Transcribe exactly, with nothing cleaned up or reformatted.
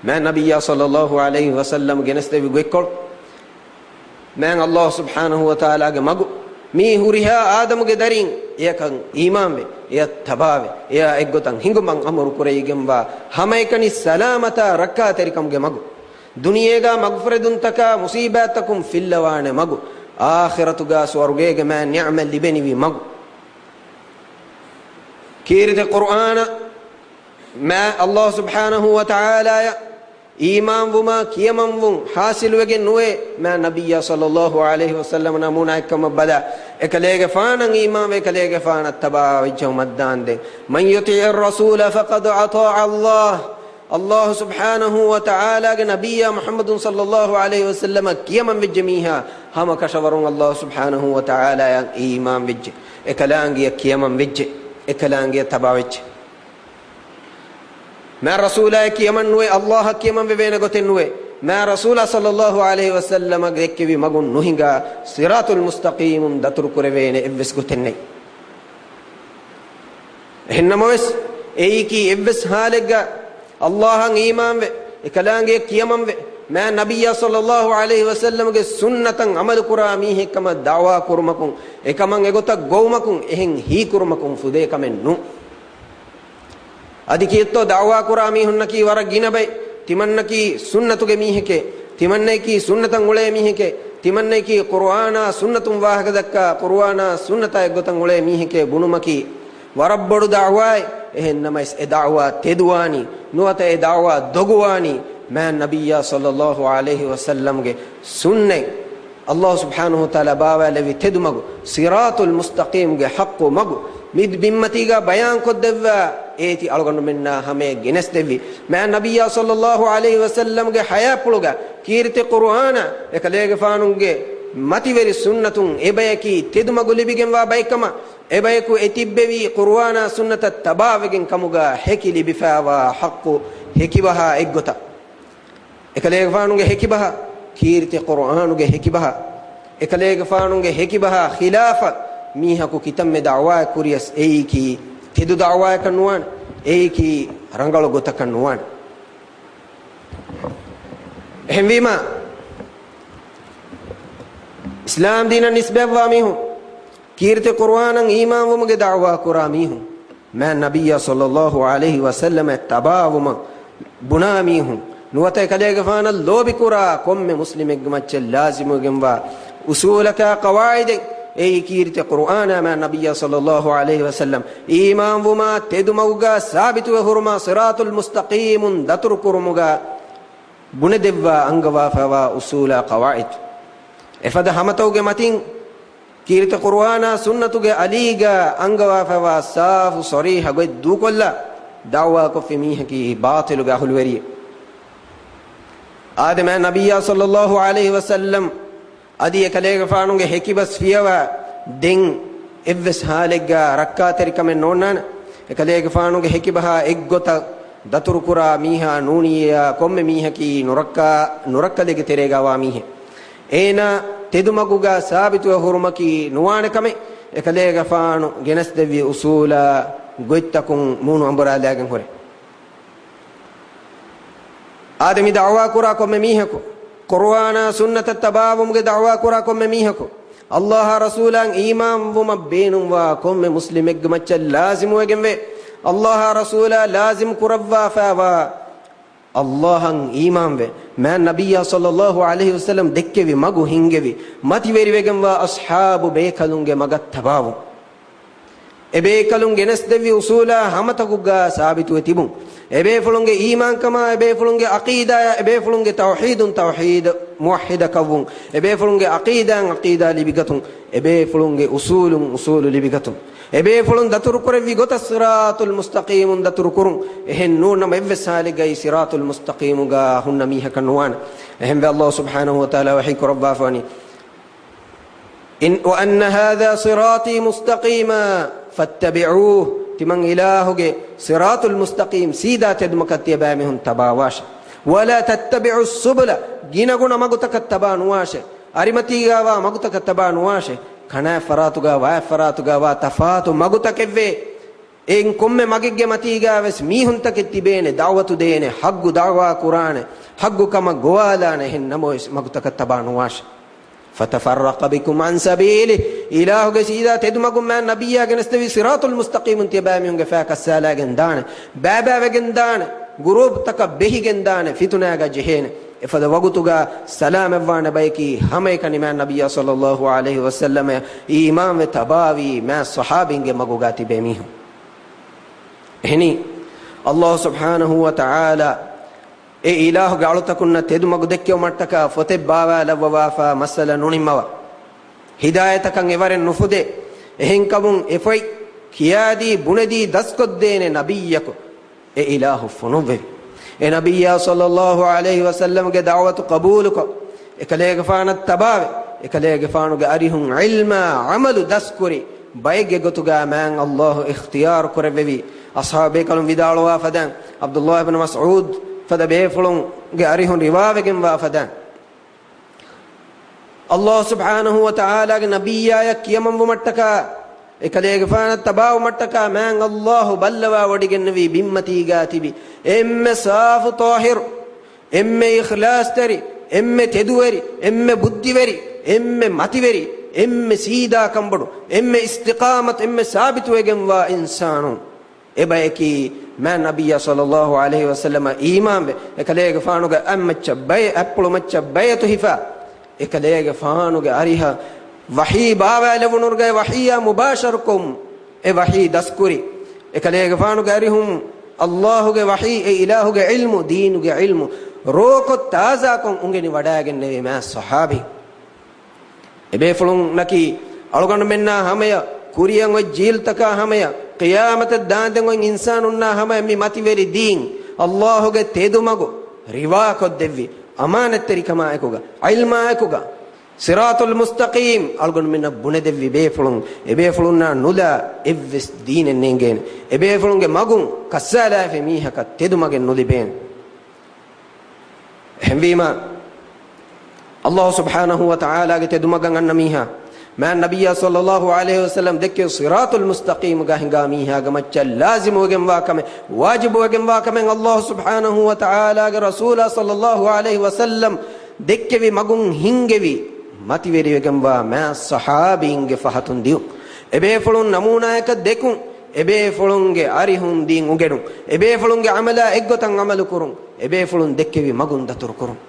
މާތް ނަބިއްޔާ ޞައްލައްލާހު ޢަލައިހި ވަސައްލަމަ ގެނެސްދެއްވި ގޮތްކޮޅު، މާތް ﷲ ސުބްޙާނަހު ވަތަޢާލާގެ މަގު، މީ ހުރިހާ އާދަމުގެ ދަރީން އެޔަކަށް އީމާންވެ، އެޔަށް ތަބާވެ، އެޔާ އެއްގޮތަށް ހިނގުމަށް އަމުރު ކުރެވިގެންވާ ހަމައެކަނި ސަލާމަތާ ރައްކާތެރިކަމުގެ މަގު، ދުނިޔޭގާ މަގުފުރެދުންތަކާ މުޞީބާތްތަކުން ފިއްލަވާނެ މަގު، އާޚިރަތުގާ ސުވަރުގޭގެ މާތް ނިޢުމަތް ލިބެނިވި މަގު. ކީރިތި ޤުރުއާނަށް މާތް ﷲ ސުބްޙާނަހު ވަތަޢާލާއަށް އީމާންވުމާ ކިޔަމަންވުން ޙާޞިލުވެގެން ނުވޭ، މާތް ނަބިއްޔާ ޞައްލައްލާހު ޢަލައިހި ވަސައްލަމަ ނަމޫނާއެއްކަމަށް ބަލާ، އެކަލޭގެފާނަށް އީމާންވެ، އެކަލޭގެފާނަށް ތަބާވެއްޖައުމަށްދާންދެން، من يطع الرسول فقد أطاع الله. ﷲ ސުބްޙާނަހު ވަތަޢާލާގެ ނަބިއްޔާ މުޙައްމަދު ޞައްލައްލާހު ޢަލައިހި ވަސައްލަމަށް ކިޔަމަންވެއްޖެ މީހާ ހަމަ ކަށަވަރުން ﷲ ސުބްޙާނަހު ވަތަޢާލާއަށް އީމާންވެއްޖެ، އެކަލާނގެއަށް ކިޔަމަންވެއްޖެ، އެކަލާނގެއަށް ތަބާވެއްޖެ. މާތް ރަސޫލާއަށް ކިޔަމަންނުވެ، ﷲއަށް ކިޔަމަންވެވޭނެ ގޮތެއް ނުވޭ. މާތް ރަސޫލާ ޞައްލައްލާހު ޢަލައިހި ވަސައްލަމަ ދެއްކެވި މަގުން ނުހިނގާ، ޞިރާޠުލް މުސްތަޤީމުން ދަތުރުކުރެވޭނެ އެއްވެސް ގޮތެއް ނެތް. އެހެންނަމަވެސް، އެއީކީ އެއްވެސް ޙާލެއްގަ ﷲއަށް އީމާންވެ، އެކަލާނގެއަށް ކިޔަމަންވެ، މާތް ނަބިއްޔާ ޞައްލައްލާހު ޢަލައިހި ވަސައްލަމަގެ ސުންނަތަށް ޢަމަލުކުރާ މީހެއްކަމަށް ދަޢުވާ ކުރުމަކުން، އެކަމަށް އެގޮތަށް ގޮވުމަކުން އެހެން ހީކުރުމަކުން ފުދޭ ކަމެއް ނޫން. އަދި ކީއްތޯ ދަޢުވާ ކުރާ މީހުންނަކީ ވަރަށް ގިނަ ބައެއް. ތިމަންނަކީ ސުންނަތުގެ މީހެކޭ، ތިމަންނައަކީ ސުންނަތަށް އުޅޭ މީހެކޭ، ތިމަންނައަކީ ޤުރުއާނާ ސުންނަތުން ވާހަކަ ދައްކާ، ޤުރުއާނާ ސުންނަތާ އެއްގޮތަށް އުޅޭ މީހެކޭ ބުނުމަކީ ވަރަށް ބޮޑު ދަޢުވާއެއް. އެހެން ނަމަވެސް އެ ދަޢުވާ ތެދުވާނީ، ނުވަތަ އެ ދަޢުވާ ދޮގުވާނީ، މާތް ނަބިއްޔާ ޞައްލައްލާހު ޢަލައިހި ވަސައްލަމްގެ ސުންނަތް، ﷲ ސުބްޙާނަހު ވަތަޢާލާ ބާވާލެއްވި ތެދުމަގު، ޞިރާޠުލް މުސްތަޤީމްގެ ޙައްޤު މަގު، މި ބިންމަތީގާ ބަޔާންކޮށްދެއްވާ، އޭތި އަޅުގަނޑުމެންނާ ހަމަޔަށް ގެނެސްދެއްވި، މާތް ނަބިއްޔާ ޞައްލައްލާހު ޢަލައިހި ވަސައްލަމްގެ ޙަޔާތްޕުޅުގާ ކީރިތި ޤުރުއާނާ، އެކަލޭގެފާނުގެ މަތިވެރި ސުންނަތުން އެބަޔަކީ ތެދުމަގު ލިބިގެންވާ ބައެއްކަމަށް، އެބަޔަކު އެ ތިއްބެވީ ޤުރުއާނާ ސުންނަތަށް ތަބާވެގެން ކަމުގާ ހެކި ލިބިފާވާ ޙައްޤު ހެކިބަހާ އެއްގޮތަށް. އެކަލޭގެފާނުގެ ހެކިބަހަށް، ކީރިތި ޤުރުއާނުގެ ހެކިބަހަށް، އެކަލޭގެފާނުގެ ހެކިބަހާ ޚިލާފަށް މީހަކު ކިތަންމެ ދަޢުވާއެއް ކުރިޔަސް، އެއީކީ ތެދު ދަޢުވާއަކަށް ނުވާނެ، އެއީކީ ރަނގަޅު ގޮތަކަށް ނުވާނެ. އެހެންވީމަ، އިސްލާމް ދީނަށް ނިސްބަތްވާ މީހުން، ކީރިތި ޤުރުއާނަށް އީމާންވުމުގެ ދަޢުވާ ކުރާ މީހުން، މާތް ނަބިއްޔާ ޞައްލައްލާހު ޢަލައިހި ވަސައްލަމަށް ތަބާވުމަށް ބުނާ މީހުން، ނުވަތަ އެކަލޭގެފާނަށް ލޯބިކުރާ ކޮންމެ މުސްލިމެއްގެ މައްޗަށް ލާޒިމުވެގެންވާ އުޞޫލަކާ ޤަވާޢިދެއް، އެއީ ކީރިތި ޤުރުއާނާ މާތް ނަބިއްޔާ ޞައްލައްލާހު ޢަލައިހި ވަސައްލަމް އީމާންވުމާ ތެދުމަގުގާ ސާބިތުވެ ހުރުމާ ޞިރާޠުލް މުސްތަޤީމުން ދަތުރުކުރުމުގާ ބުނެދެއްވާ އަންގަވާފައިވާ އުޞޫލާ ޤަވާޢިދު. އެފަދަ ހަމަތައުގެ މަތިން ކީރިތި ޤުރުއާނާ ސުންނަތުގެ އަލީގާ އަންގަވާފައިވާ ސާފު ޞަރީޙަ ގޮތް ދޫކޮށްލާ، ދަޢުވާކޮށްފި މީހަކީ ބާޠިލުގެ އަހުލުވެރިއެއް. އާދެ، މާތް ނަބިއްޔާ ޞައްލައްލާހު ޢަލައިހި ވަސައްލަމް އަދި އެކަލޭގެފާނުގެ ހެކިބަސް ފިޔަވާ ދެން އެއްވެސް ޙާލެއްގާ ރައްކާތެރިކަމެއް ނޯންނާނެ. އެކަލޭގެފާނުގެ ހެކިބަހާ އެއްގޮތަށް ދަތުރުކުރާ މީހާ ނޫނިއްޔާ ކޮންމެ މީހަކީ ނުރައްކާ، ނުރައްކަލެއްގެ ތެރޭގާވާ މީހެއް. އޭނާ ތެދުމަގުގާ ސާބިތުވެ ހުރުމަކީ ނުވާނެ ކަމެއް، އެކަލޭގެފާނު ގެނެސްދެއްވި އުޞޫލާ ގޮތްތަކުން މޫނު އަނބުރާލާގެން ހުރެ. އާދެ، މި ދަޢުވާ ކުރާ ކޮންމެ މީހަކު، ޤުރުއާނާ ސުންނަތަށް ތަބާވުމުގެ ދަޢުވާ ކުރާ ކޮންމެ މީހަކު، ﷲ އާ ރަސޫލާއަށް އީމާންވުމަށް ބޭނުންވާ ކޮންމެ މުސްލިމެއްގެ މައްޗަށް ލާޒިމުވެގެންވޭ، ﷲ އާ ރަސޫލާ ލާޒިމް ކުރައްވާފައިވާ ﷲ އަށް އީމާންވެ، މާތް ނަބިއްޔާ ޞައްލައްލާހު ޢަލައިހި ވަސައްލަމް ދެއްކެވި މަގު ހިންގެވި، މަތިވެރިވެގެންވާ އަޞްޙާބު ބޭކަލުންގެ މަގަށް ތަބާވުން. އެބޭކަލުން ގެނެސްދެއްވި އުޞޫލާ ހަމަތަކުގާ ސާބިތުވެ ތިބުން. އެބޭފުޅުންގެ އީމާންކަމާ، އެބޭފުޅުންގެ ޢަޤީދާޔާ، އެބޭފުޅުންގެ ތައުޙީދުން ތައުޙީދު މުވައްޙިދަކަށްވުން. އެބޭފުޅުންގެ ޢަޤީދާއިން ޢަޤީދާ ލިބިގަތުން. އެބޭފުޅުންގެ އުޞޫލުން އުޞޫލު ލިބިގަތުން. އެބޭފުޅުން ދަތުރުކުރެއްވި ގޮތަށް ޞިރާޠުލް މުސްތަޤީމުން ދަތުރުކުރުން. އެހެން ނޫން ނަމަ އެއްވެސް ޙާލެއްގައި ޞިރާޠުލް މުސްތަޤީމުގާ ހުންނަ މީހަކަށް ނުވާނެ. އެހެންވެ، ﷲ ސުބްޙާނަހު ވަތަޢާލާ ވަޙީ ކުރައްވާފަވަނީ، إن، وأن هذا صراطي مستقيما فاتبعوه. ތިމަން އިލާހުގެ ޞިރާޠުލް މުސްތަޤީމް، ސީދާ ތެދުމަކަށް ތިޔަބައިމީހުން ތަބާވާށެ. ولا تتبعوا السبل، ގިނަގުނަ މަގުތަކަށް ތަބާ ނުވާށެ. އަރިމަތީގާވާ މަގުތަކަށް ތަބާ ނުވާށެ. ކަނާތް ފަރާތުގާ ވާތް ފަރާތުގާވާ ތަފާތު މަގުތަކެއްވޭ. އެއިން ކޮންމެ މަގެއްގެ މަތީގަ ވެސް މީހުންތަކެއް ތިބޭނެ، ދަޢުވަތު ދޭނެ، ޙައްޤު ދަޢުވާ ކުރާނެ، ޙައްޤު ކަމަށް ގޮވާލާނެ، އެހެން ނަމަވެސް މަގުތަކަށް ތަބާ ނުވާށޭ. فَتَفَرَّقَ بِكُمْ عَنْ سَبِيلِهِ. އިލާހުގެ ސީދާ ތެދުމަގުން މާތް ނަބިއްޔާ ގެނެސްދެވި ޞިރާޠުލް މުސްތަޤީމުން ތިޔަބައިމީހުންގެ ފައި ކައްސާލައިގެން ދާނެ، ބައިބައިވެގެން ދާނެ، ގުރޫޕްތަކަށް ބެހިގެން ދާނެ، ފިތުނާގަ ޖެހޭނެ. އެފަދަ ވަގުތުގަ ސަލާމަތްވާނެ ބަޔަކީ ހަމައެކަނި މާތް ނަބިއްޔާ ޞައްލައްލާހު ޢަލައިހި ވަސައްލަމަށް އީމާންވެ ތަބާވި މާތް ޞަޙާބީންގެ މަގުގަ ތިބޭ މީހުން. އެހެނީ، ﷲ ސުބްޙާނަހޫ ވަތަޢާލާ އެ އިލާހުގެ އަޅުތަކުންނަށް ތެދުމަގު ދެއްކެވުމަށްޓަކާ ފޮތެއް ބާވާލައްވަވާފަ މައްސަލަ ނުނިންމަވާ، ހިދާޔަތަކަށް އެވަރެއް ނުފުދޭ. އެހެންކަމުން އެފޮތް ކިޔާދީ ބުނެދީ ދަސްކޮށްދޭނެ ނަބިއްޔަކު އެ އިލާހު ފޮނުއްވެވި. އެ ނަބިއްޔާ ޞައްލައްލާހު ޢަލައިހި ވަސައްލަމްގެ ދަޢުވަތު ޤަބޫލުކޮށް، އެކަލޭގެފާނަށް ތަބާވެ، އެކަލޭގެފާނުގެ އަރިހުން ޢިލްމާ ޢަމަލު ދަސްކުރި ބައެއްގެ ގޮތުގަ މާތް ﷲ އިޚްތިޔާރު ކުރެއްވެވި. އަޞްޙާބު ބޭކަލުން ވިދާޅުވާ ފަދައިން، ޢަބްދުﷲ ބިން މަސްޢޫދު ފަދަ ބޭފުޅުންގެ އަރިހުން ރިވާވެގެންވާ ފަދައިން، ﷲ ސުބްޙާނަހޫ ވަތަޢާލާގެ ނަބިއްޔާޔަށް ކިޔަމަންވުމަށްޓަކާ، އެކަލޭގެފާނަށް ތަބާވުމަށްޓަކާ މާތް ﷲ ބައްލަވާ ވޮޑިގެންނެވި ބިންމަތީގަ ތިބި އެންމެ ސާފު ޠާހިރު، އެންމެ އިޚްލާޞްތެރި، އެންމެ ތެދުވެރި، އެންމެ ބުއްދިވެރި، އެންމެ މަތިވެރި، އެންމެ ސީދާ ކަންބޮޑު، އެންމެ އިސްތިޤާމަތު، އެންމެ ސާބިތުވެގެންވާ އިންސާނުން އެބަޔަކީ މާތް ނަބިއްޔާ ޞައްލައްލާހު ޢަލައިހި ވަސައްލަމަށް އީމާންވެ، އެކަލޭގެފާނުގެ އަތްމައްޗަށް ބައެއް، އަތްޕުޅުމައްޗަށް ބައިޢަތު ހިފާ، އެކަލޭގެފާނުގެ އަރިހަށް ވަޙީ ބާވާލެވުނުގައި ވަޙީއާ މުބާޝަރުކޮށް އެ ވަޙީ ދަސްކުރި، އެކަލޭގެފާނުގެ އަރިހުން ﷲގެ ވަޙީ، އެ އިލާހުގެ ޢިލްމު، ދީނުގެ ޢިލްމު ރޯކޮށް ތާޒާކޮށް އުނގެނި ވަޑައިގެންނެވި މާތް ޞަޙާބީން. އެބޭފުޅުންނަކީ އަޅުގަނޑުމެންނާ ހަމަޔަށް، ކުރިއަށް އޮތް ޖީލްތަކާ ހަމަޔަށް، ޤިޔާމަތަށް ދާންދެން އޮތް އިންސާނުންނާ ހަމަޔަށް މި މަތިވެރި ދީން، ﷲގެ ތެދުމަގު ރިވާކޮށްދެއްވި، އަމާނަތްތެރިކަމާއެކުގަ، ޢިލްމާއެކުގަ، ޞިރާޠުލް މުސްތަޤީމް އަޅުގަނޑުމެންނަށް ބުނެދެއްވި ބޭފުޅުން، އެބޭފުޅުންނާ ނުލާ އެއްވެސް ދީނެއް ނޭނގޭނެ. އެބޭފުޅުންގެ މަގުން ކައްސާލާފި މީހަކަށް ތެދުމަގެއް ނުލިބޭނެ. އެހެންވީމަ، ﷲ ސުބްޙާނަހޫ ވަތަޢާލާގެ ތެދުމަގަށް އަންނަ މީހާ، މާތް ނަބިއްޔާ ޞައްލައްލާހު ޢަލައިހި ވަސައްލަމް ދެއްކެވި ޞިރާޠުލް މުސްތަޤީމުގަ ހިނގާ މީހާގެ މައްޗަށް ލާޒިމުވެގެންވާ ކަމެއް، ވާޖިބުވެގެންވާ ކަމެއް، ﷲ ސުބްޙާނަހޫ ވަތަޢާލާގެ ރަސޫލާ ޞައްލައްލާހު ޢަލައިހި ވަސައްލަމް ދެއްކެވި މަގުން ހިންގެވި، މަތިވެރިވެގެންވާ މާތް ޞަޙާބީންގެ ފަހަތުން ދިޔުން. އެބޭފުޅުން ނަމޫނާޔަކަށް ދެކުން. އެބޭފުޅުންގެ އަރިހުން ދީން އުނގެނުން. އެބޭފުޅުންގެ ޢަމަލާ އެއްގޮތަށް ޢަމަލު ކުރުން. އެބޭފުޅުން ދެއްކެވި މަގުން ދަތުރު ކުރުން.